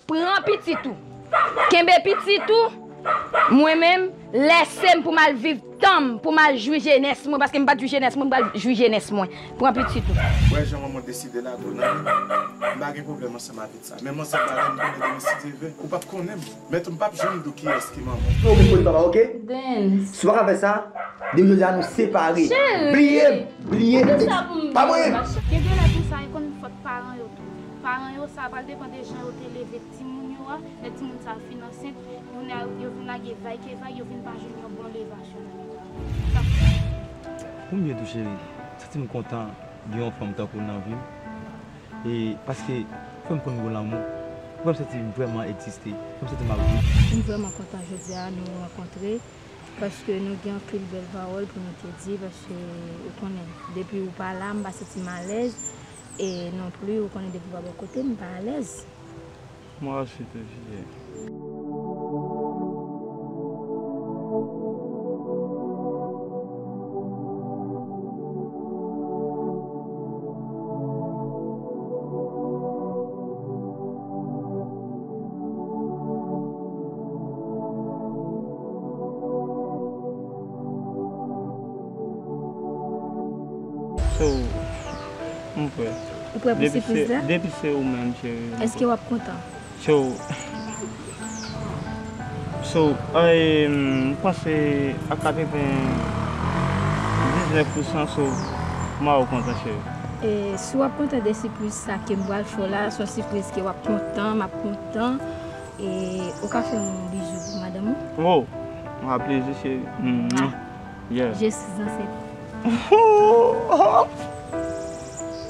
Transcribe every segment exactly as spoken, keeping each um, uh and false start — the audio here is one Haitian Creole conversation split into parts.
Pran pitit ou. Kenbe pitit ou. Mwen menm, lèse m pou m al viv tan m, pou m al jwi jenès mwen, paske m pa t jwi jenès mwen, m pral jwi jenès mwen. Pran pitit ou. Wè jan manman deside lage w nan men m, m pa gen pwoblèm ansanm avèk sa. Men m ansanm avè m konnen demen si Dye vle, ou p ap konnen m. Men tou m p ap janm di w kiyès ki manman. Ou gen pwoblèm papa, oke? Dance. Si w pa ka fè sa, depi jodi a nou separe. Cheri. Bliye m, bliye m. Kisa pou m pa di, mwen. Gen de lè pou sa, e konn fòt paran yo tou. Paran yo, sa pral depann de jan yo te leve timoun yo a. Lè timoun sa a fin ansent, yo vin lage vag ke vag, yo vin pa jwenn yon bon levasyon nan men paran yo. Pou m byen tou, cheri, m santi m kontan gen yon fanm tankou w nan vi m. E paske fè m konn gwo lanmou. Fè m santi m vrèman egziste. Fè m santi m ap viv. M vrèman kontan jodi a nou rankontre. Paske nou gen anpil bèl pawòl pou nou te di, paske ou konnen, depi ou pa la, m pa santi m alèz, e non pli, ou konnen, depi ou pa bò kote m, m pa alèz. Moi aussi, te fie. So, m prè. Ou prè pou sipriz la? Depi se ou menm, cheri. Èske w ap kontan? So, so, eh, m panse a katrevendiznèf pousan, so, m a ou kontan, cheri. E si w ap kontan de sipriz sa ke m pral fè w la, se yon sipriz ke w ap kontan, m ap kontan. E ou ka fè yon bijou pou madanm ou? Oh, a plezi, cheri. Mm. Ah. Yeah. Je suis enceinte.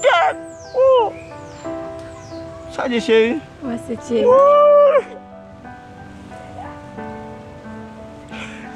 Kèt! Oh! Sa di, cheri? Mwen se cheri. Wouy!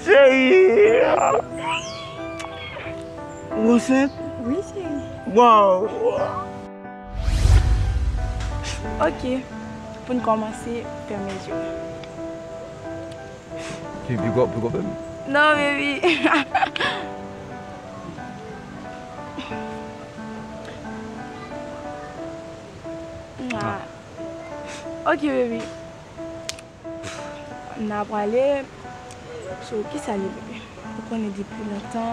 Cheri! Ou ansent? Wi, cheri. Wow! Ok, pou n kòmanse, fèmen je w. Pi, pi gwo, pi gwo fèmen. Non, baby. Ah. Ok, baby. N a prale. So, kisa l ye, bebe? Ou konnen depi lontan,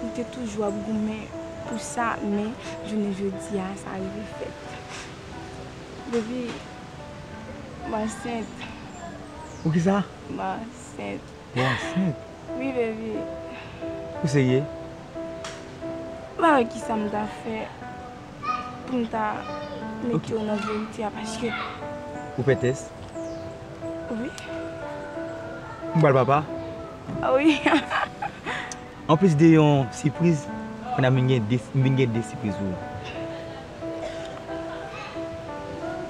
m te toujou ap goumen pou sa, men jounen jodi a, sa rive fèt. Bebe, m ansent. Pou kisa? M ansent. Ou ansent? Wi, bebe. Ou serye? M pa wè kisa m ta fè pou m ta mete w nan verite a, paske... Ou fè tès? Wi. M pral papa? Ah wi. Anplis de yon sipriz, kounye a m vin gen de, m vin gen de sipriz pou ou.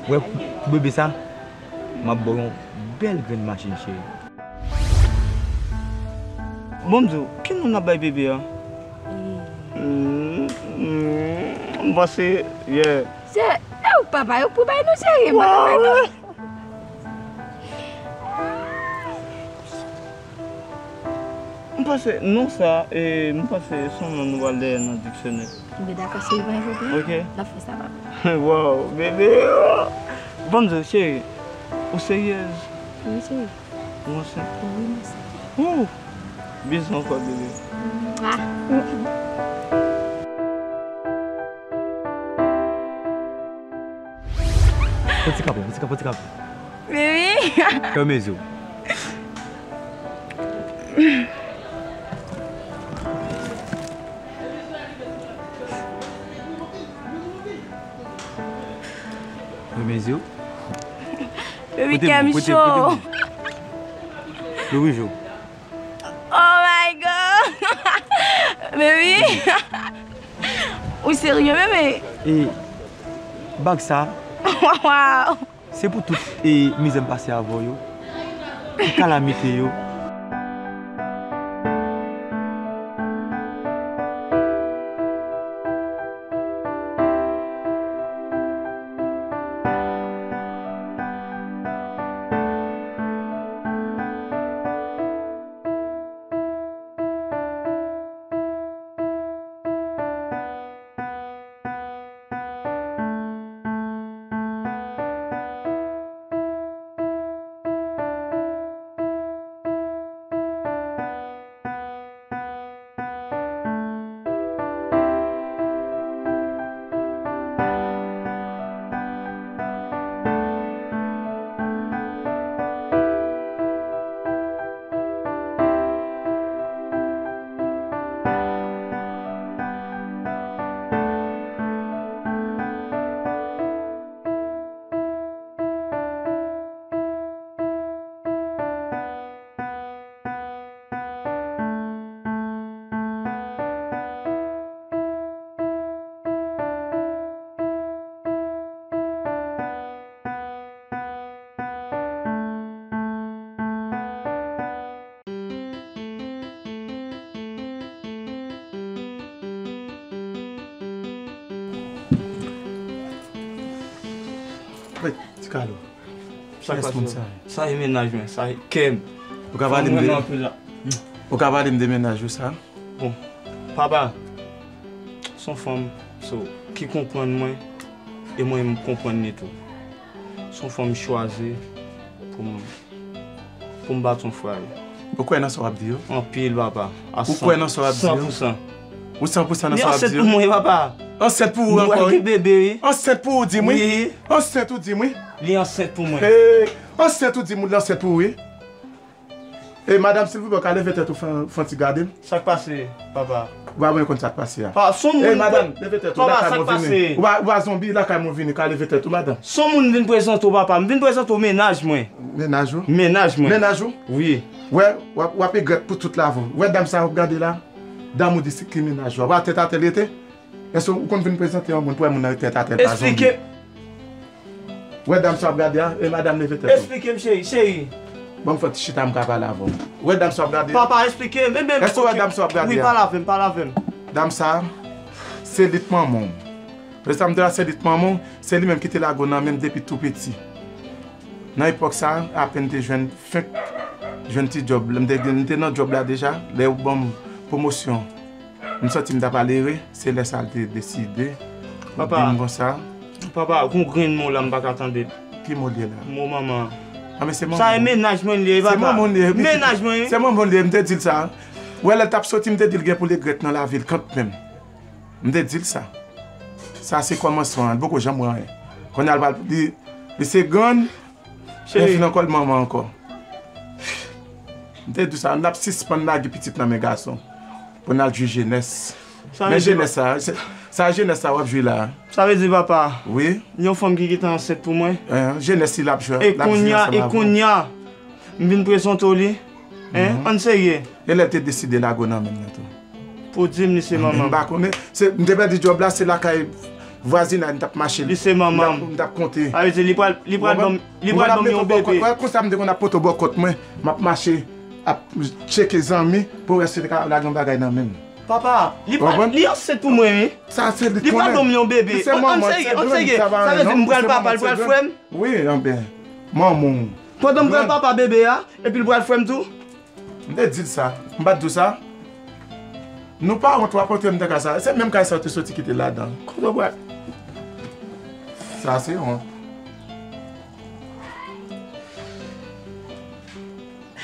Wè, pou, pou bebe sa, m ap ba w yon bèl grenn machin, cheri. Bon, m di w, ki non n ap bay bebe a? Mm, mm, m panse, yeah. Se, e ou papa yo pou bay non, cheri, mwen pa bay non. M panse non sa, e, m panse se yon non nou pral dèyè nan diksyonè. Ebyen dakò, cheri, pa gen pwoblèm. Ok. N ap fè sa, papa. Wow, bebe. Bon, m di w, cheri, ou seryèz? Wi, cheri. Ou ansent? Wi, m ansent. Ooh! Bizou ankò, bebe. Mwa. Fè ti kanpe, fè ti kanpe, fè ti kanpe. Bebe. Fèmen je w. Fèmen je w. Bebe, kè m cho. Louvri je w. Oh my God! Bebe! Ou serye, bebe? E bag sa? Wow! Se pou tout, e, mizè m pase avè w yo, tout kalamite yo. Ti Kalo. Sa k pase? Sa e mennaj mwen, sa e kè m. Ou ka pale m de, ou ka pale m de mennaj ou sa? Bon, papa, se yon fanm, so, ki konprann mwen, e mwen, m konprann li tou. Se yon fanm m chwazi pou m, pou m bat yon frè. Ou kwè nan sa w ap di yo? Anpil, papa. Ou kwè nan sa w ap di yo? San pou san. Ou san pou san nan sa w ap di yo? Li ansent pou mwen, papa. Ansent pou ou ankò, wi? Mwen gen bebe, wi. Ansent pou ou, di m, wi. Wi. Ansent ou, di m, wi. Li ansent pou mwen. Hey, ansent ou, di m, li ansent pou ou, wi. E madanm, silvouplè, ou ka leve tèt ou fè, fè yon ti gade m? Sa k pase, papa? Ou pa bezwen konn sa k pase a. Pa, se yon moun. Ey, madanm, leve tèt ou, lakay mwen vini. Ou pa, ou pa zonbi, lakay mwen vini, ka leve tèt ou, madanm. Se yon moun m vin prezante w, papa. M vin prezante w mennaj mwen. Mennaj ou? Mennaj mwen. Mennaj ou? Wi. Wè, w ap, w ap regrèt pou tout lavi w. Wè dam sa w ap gade la? Dam ou di se ki mennaj ou. Wè tèt atè l rete? Èske ou konn vin prezante yon moun pou wè moun nan tèt atè l pa zonbi? Eksplike. Wè dam sa w ap gade a, e madanm leve tèt ou. Eksplike m, cheri, cheri. Ban m fè ti chita m ka pale avè w. Wè dam sa w ap gade a? Papa, eksplike m, men, men. Èske w wè dam sa w ap gade a? Wi, pale avè m, pale avè m. Dam sa, se li t manman w. Lè sa m te la, se li t manman w, se li menm ki te lage w nan men m depi tou piti. Nan epòk sa, apèn te jwenn, fenk jwenn ti djòb. M te, m te nan djòb la deja, lè yo ban m pwomosyon. M santi m t ap al ere, se lè sa l te deside di m konsa. Papa, gon grenn mo la m pa ka tande. Ki mo l ye la? Mo manman. A, men se manman. Sa e mennaj mwen li ye, papa. Se manman l ye. Mennaj mwen. Se manman l ye, m te di l sa. Ou wè lè l t ap soti, m te di l gen pou l regrèt nan lavi l kanmenm. M te di l sa. Sa se kòmansman an, li poko janm wè anyen. Kounye a l pral, li, li se grann, Cheri. Lè fin ankò l manman ankò. M te di w sa, n ap sispann lage pitit nan men gason pou n al jwi jenès. Men jenès sa, se, sa jenès sa w ap jwi la. Sa vle di, papa, wi, yon fanm ki gentan ansent pou mwen. Jenès li l ap jwi, l ap jwi ansanm avè w. E kounye a, e kounye a, m vin prezante w li. Hein? Ann serye. E lè l te deside lage w nan men m nan tou? Pou di m li se manman m. M pa konnen. Se, m te pèdi djòb la, se lakay vwazinay m t ap mache. Li se manman m. M t ap, m t ap konte. Sa vle di li pral, li pral ban m, li pral ban m yon bebe. Wè, konsa m te konn ap pote w bò kont mwen. M ap mache, ap tcheke zanmi pou wè si li ka lage yon bagay nan men m. Papa, li pral, li ansent pou mwen, wi. Sa se li konnen. Li pral ban m yon bebe. Li se manman m, se grann, sa pa anyen non. Sa vle di m pral papa, li pral frè m? Wi, anben, manman w. Pandan m pral papa bebe a, epi l pral frè m tou? M te di l sa. M pa t di w sa? Nou pa wont w ap antre anndan kay sa. Se menm kay sa w te soti kite ladan. Kote w pral? Sa se wont.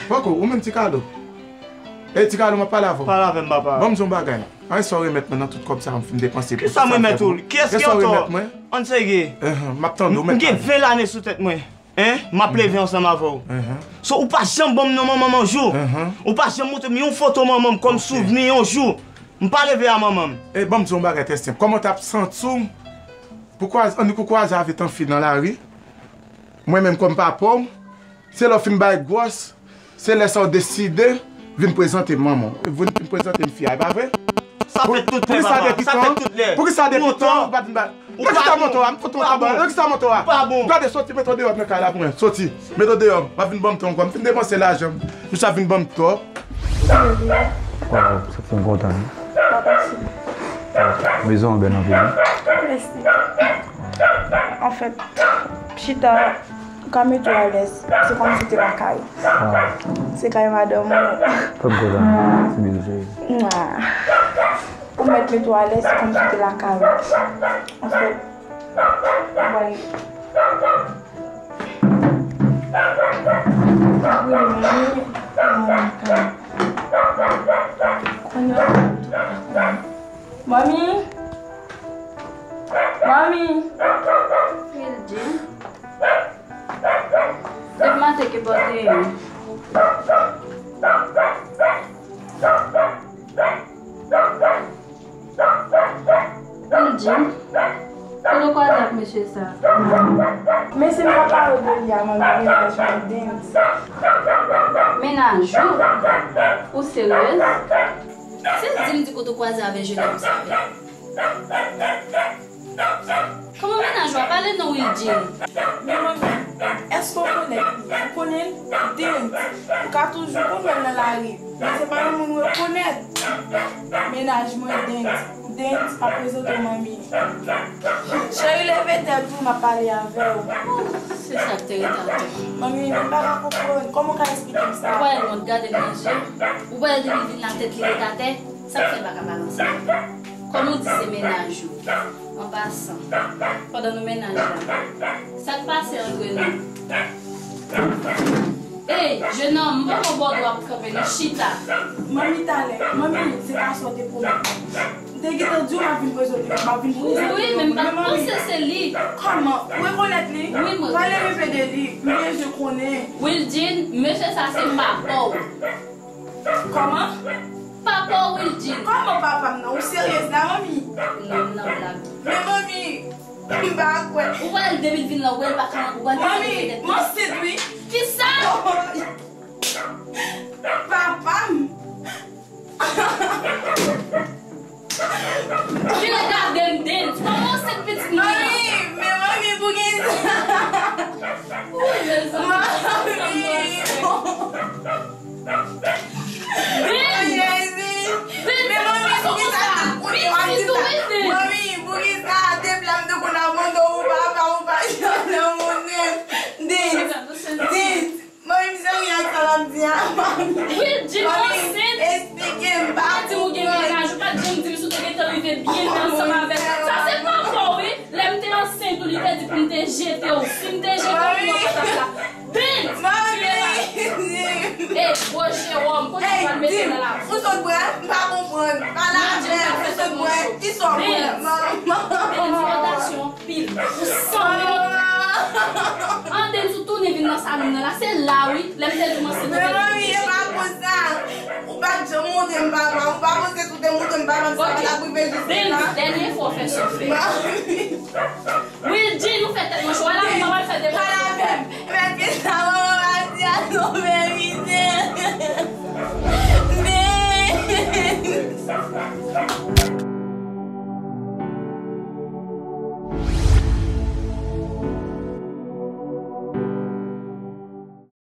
Poko, ou menm Ti Kalo. Ey, Ti Kalo, m ap pale avè w. Pale avè m, papa. Ban m di w yon bagay. Ann sa w remèt mwen nan tout kòb sa a m fin depanse pou tout sa m fè pou ou. Kisa m remèt ou? Kiyès ki antò? Ann serye. Enhen, m ap tande w, m gen ven lane sou tèt mwen. Hein? M ap leve ansanm avè w. So, ou pa janm ban m non manman m yon jou. Ou pa janm montre m yon foto manman m kòm souvni yon jou. M pa leve a manman m. E ban m di w yon bagay trè senp. Kòman w t ap santi w pou kwaze, annik ou kwaze avèk yon fi nan lari? Mwen menm kòm papa w, se lè w fin bay gwòs, se lè sa w deside vin prezante m manman w. Vin, vin prezante m fi a, e pa vre? Sa fèt tout lè, papa. Sa fèt tout lè. Poukisa depi tan ou pa t vin ba... Yo kisa moto a, m fout ou anba. Yo kisa moto a. Ou pa bon. Gade, soti, mete w deyò nan kay la pou mwen. Soti, mete w deyò. W ap vin ban m tan ankò. M fin depanse lajan m. Misye ap vin ban m twòp. Waw, sa fè m kontan, wi. Pa pase. Mezon an bèl anpil, wi. Mèsi. Anfèt, chita, ou ka mete w alèz. Se kòmsi w te lakay ou. Se kay madanm ou. Fè m kontan, ti Bilze. Ou mèt mete w alèz, se kòmsi w te lakay ou. Anfèt, mwen, wi, mwen, mwen lakay. Kounye a, Manmi! Manmi! Wildjin. Depi maten ke bò te ye. Wildjin. Kote w kwaze ak mesye sa? Mesye m t ap pale w de li a, manmi, mennaj mwen Dens. Mennaj ou? Ou seryez? Sis di m di kote w kwaze avè jennonm sa, wi. Kòman mennaj ou a? Pale non, Wildjin. Men manmi, èske w konèt li? Ou konnen l? Dens. Ou ka toujou konn wè l nan lari, men se pa yon moun ou rekonèt. Mennaj mwen, Dens. Dens, m ap prezante w manmi. Cheri, leve tèt ou, m ap pale avè w. Se sa k te ret atò. Manmi, m pa ka konprann. Kòman w ka eksplike m sa? Ou pa wè l wont, gade l nan je. Ou pa wè l depi l vin la tèt li ret atè. Sa k fè l pa ka pale ansanm avè w? Kòm ou di se mennaj ou. An pasan, pandan nou mennaj la, sa k pase antre nou? Ey, jenòm, m poko ba w dwa pou kanpe non, chita. Manmi talè, manmi, se pa sa w te pwomèt mwen. M te gentan di w m ap vin prezante, m ap vin prezante. Wi, men m pa t panse se li. Kòman? Ou rekonèt li? Wi, mwen. Pale m enpe de li. M bezwen konnen. Wildjin, mesye sa se papa w. Kòman? Papa w, Wildjin. Kòman papa m nan? Ou seryez la, manmi? Non, m nan blag. Men manmi, m pa kwè. Ou wè l depi l vin la, ou wè l pa ka, ou wè l pa ka leve tèt li. Manmi, m ansent wi. Kisa? Papa m. Vin gade m, Dens. Kòman w sèt pitit mwen an? Manmi, men manmi, poukisa? Manmi. Dens! Dens! Men manmi, poukisa w ap konte w ap di sa? Manmi, poukisa depi la m te konn abandone w, papa, ou pa janm nan moun menm? Dens! Dens! Manmi, m serye ak sa l ap di a, manmi. Wildjin ansent. Eksplike m, m pa konprann. Ou pa t di m ou gen mennaj, ou pa t janm di m si w te gentan rive byen ansanm avè l. Sa se papa w, wi. Lè m te ansent ou, li te di pou m te jete w. Si m te jete w, ou nan patat la. Dens! Manmi! Ey, gwo Jewòm, kote w pral mete nan la? Ou sot bwè? M pa konprann. Pale avè m, ou sot bwè? Kisa w bwè? Manman! Dens, odasyon. Pil. Ou sanble. An, Dens, ou tounen vin nan salon nan la. Se la, wi. Lè m te di w m ansent. Men manmi, e pa konsa. Ou pa t janm montre m papa m. Ou pa panse si w te montre m papa m, sa pa t ap rive jis la. Dens, dènye fwa w fè sa w fè. Manmi. Wildjin, ou fè tèt mwen cho. Wè la, manman l fè depo. Pale avè m. Men kisa manman m ap di a, non, verite. Men.